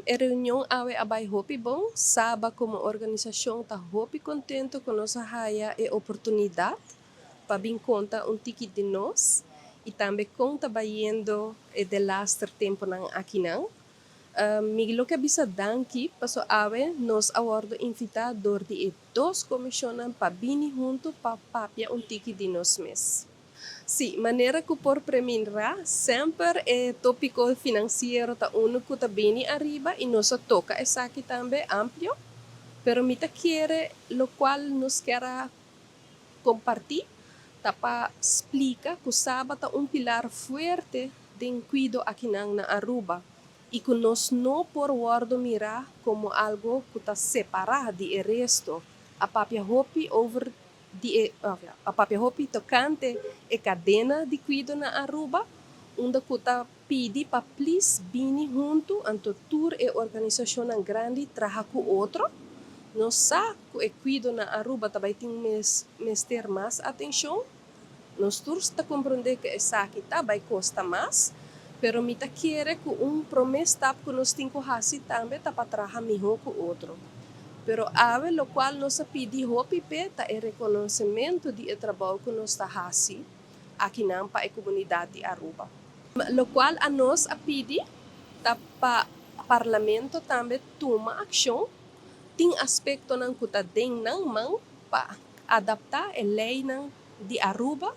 E reunion awe a bay hopi bon. SABA como organisacion ta hopi contento cu nos a haya e oportunidad pa bin conta un tiki di nos y tambe con ta bayendo e delaster temponan akinan. Mi lo ke bisa danki paso awe nos a wordo invita door di e dos comisionnan pa bini hunto pa papia un tiki di nos mes. Sí, manera cu por preminra, semper e topico financiero ta uno cu ta bini ariba y nos a toca esaki tambe amplio, pero mi ta kere locual nos kier a comparti ta pa splica cu SABA ta un pilar fuerte den cuido akinan na Aruba y cu nos no por wordo mira como algo cu ta separa di e resto. A papia hopi over di e a papia hopi tocante e cadena di cuido na Aruba, unda cu ta pidi pa please bini hunto anto tur e organisacionnan grandi traha cu otro. Nos sa cu e cuido na Aruba ta bay tin mester mas atencion. Nos tur ta comprende cu esaki ta bay costa mas, pero mi ta kere cu un prome stap cu nos tin cu haci tambe ta pa traha miho cu otro. Pero awe locual nos a pidi hopi p'e ta e reconocemento di e trabou cu nos ta haci akinan pa e comunidad di Aruba. Locual anos a pidi ta pa Parlamento tambe tuma accion, tin aspectonan cu ta den nan man pa adapta e leynan di Aruba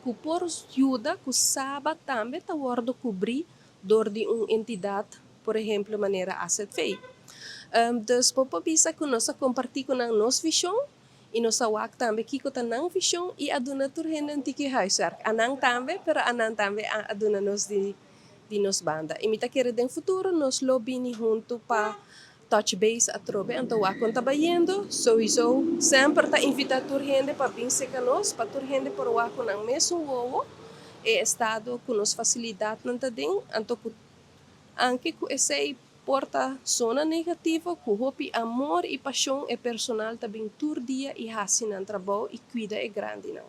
cu por yuda cu SABA tambe ta wordo cubri door di un entidad, por ehemplo manera AZV. Dus bo por bisa cu nos a comparti cu nan nos vision y nos a wak tambe kico ta nan vision y a duna tur hende un tiki huiswerk. A nan tambe, pero a nan tambe a duna nos di nos banda. Y mi ta kere den futuro nos lo bini hunto pa touch base atrobe anto wak con ta bayendo. Sowieso semper ta invita tur hende pa bin seca nos, pa tur hende por wak cu nan mesun wowo e estado cu nos facilidadnan ta den, anto cu aunke cu esey por ta zona negativo, cu hopi amor y pasion e personal ta bin tur dia y haci nan trabou y cuida e grandinan.